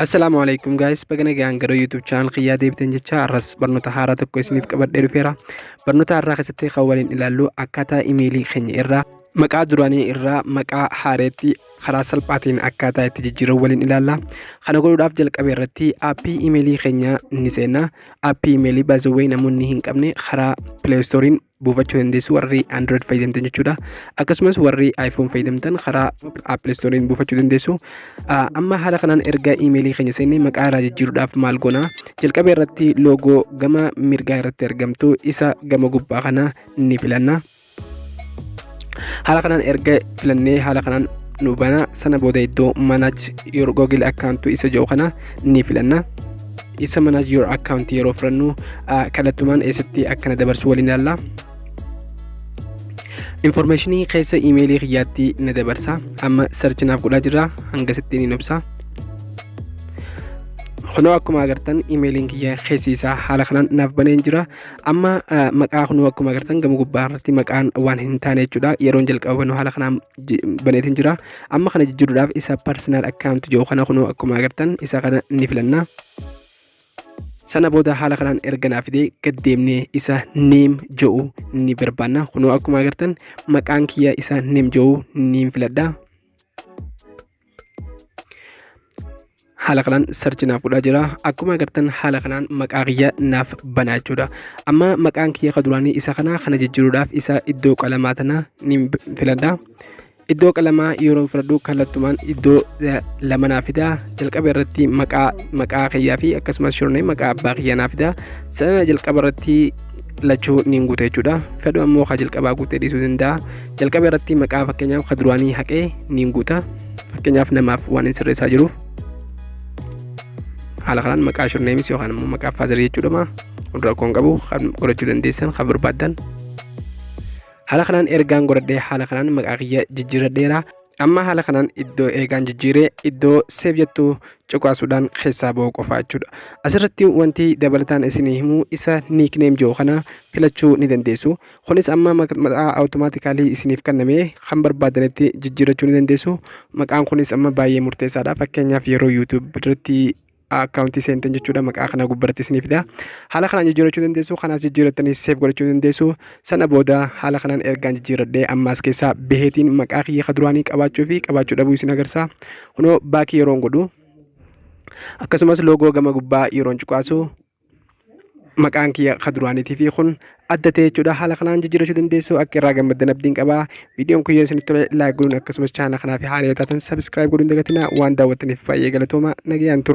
Assalaamu alaikum guys, baga nagaan gara YouTube channel kiyyaa deebitan jecha har'as barnoota haaraa tokko isiniif qabadhee dhufeera. Barnoota har'aa keessatti kan waliin ilaallu akkaataa imeelii keenya irraa maqaa duraanii irraa maqaa haareetti karaa salphaatiin akkaataa itti jijjiiran waliin ilaalla. Kana godhuudhaaf jalqaba irratti aappii imeelii keenya ni seenna. Aappii imeelii baazawwee namoonni hin qabne karaa Play Store'n buufachuu dandeessu warri Android fayyadamtan jechuudha. Akkasumas warri iPhone fayyadamtan karaa Apple Store'n buufachuu dandeessu. Amma haala kanaan erga imeelii keenya seenne maqaa irraa jijjiiruudhaaf maal goona? Jalqaba irratti loogoo gama mirgaa irratti argamtu isa gama gubbaa kana ni filanna. Haala kanaan erga filannee haala kanaan nu bana sana booda iddoo manage your Google account isa jedhu kana ni filanna. Isa manage your account yeroo filannu kallattumaan eessatti akkana dabarsu waliin ilaalla. Informationii keessa imeelii kiyyaatti na dabarsa. Amma search naaf godhaa jira hanga sitti ni obsa. Kunoo akkuma agartan imeeliin kiyya keessi isaa haala kanaan naaf baneen jira. Amma maqaa kunoo akkuma agartan gama gubbaa irratti maqaan waan hin taane jechuudha. Yeroon jalqaba banu haala kanaan baneetiin jira. Amma kana jijjiiruudhaaf isa personal account jedhu kana kunoo akkuma agartan isa kana ni filanna. Sana booda haala kanaan erga naaf fidee gad deemnee isa name jedhu ni barbaanna. Kunoo akkuma agartan maqaan kiyya isa name jedhu ni filadha. Haala kanaan sarchi naaf godhaa jira. Akkuma agartan haala kanaan maqaa kiyya naaf banaa jechuudha. Amma maqaan kiyya ka duraanii isa kana kana jijjiiruudhaaf isa iddoo qalamaa tana ni filadha. Iddoo qalamaa yeroo filadhu kallattumaan iddoo lama naaf fida. Jalqaba irratti maqaa maqaa kiyyaa fi akkasumas shornee maqaa abbaa kiyyaa naaf fida. Sana jalqaba irratti lachuu niin guuta jechuudha. Fedhu ammoo ka jalqabaa guutee dhiisuu danda'a. Jalqaba irratti maqaa fakkeenyaaf ka duraanii haqee niin guuta. Fakkeenyaaf namaaf waan hin sirreessaa jiruuf. Haala kanaan maqaa shurneemis yookaan immoo maqaa faazarii jechuudha. Kun rakkoo hin qabu kan godhachuu dandeessan kan barbaaddan. Haala kanaan ergaan godhadhee haala kanaan maqaa kiyya jijjiirradheera. Amma haala kanaan iddoo eegaan jijjiiree iddoo save jettu cuqaasuudhaan keessaa ba'uu qofaa jechuudha. Asirratti wanti dabalataan isinii himu isa nickname jedhu kana filachuu ni dandeessu. Kunis amma maqaa automaatikaalii isiniif kenname kan barbaadanitti jijjiirrachuu ni dandeessu. Maqaan kunis amma baay'ee murteessaadha. Fakkeenyaaf yeroo YouTube irratti akkaawuntii seentan jechuudha maqaa kana gubbaratti isinii fida. Haala kanaan jijjiirrachuu dandeessu. Kanaas jijjiirrattanii seef godhachuu dandeessu. Sana booda haala kanaan ergaan jijjiirradhee ammaas keessaa baheetiin maqaa kiyya ka duraanii qabaachuu fi qabaachuu dhabuu isin agarsiisa. Kunoo baakii yeroon godhu akkasumas loogoo gama gubbaa yeroon cuqaasu maqaan kiyya ka duraaniitii fi kun adda ta'e jechuudha. Haala kanaan jijjiirrachuu dandeessu akka irraa gammaddan abdiin qaba. Viidiyoon kun yoo isinitti tole like godhuun akkasumas chaanala kanaaf haaraa yoo taatan subscribe godhuun dagatinaa waan daawwattaniif baay'ee galatooma nagayaan tura.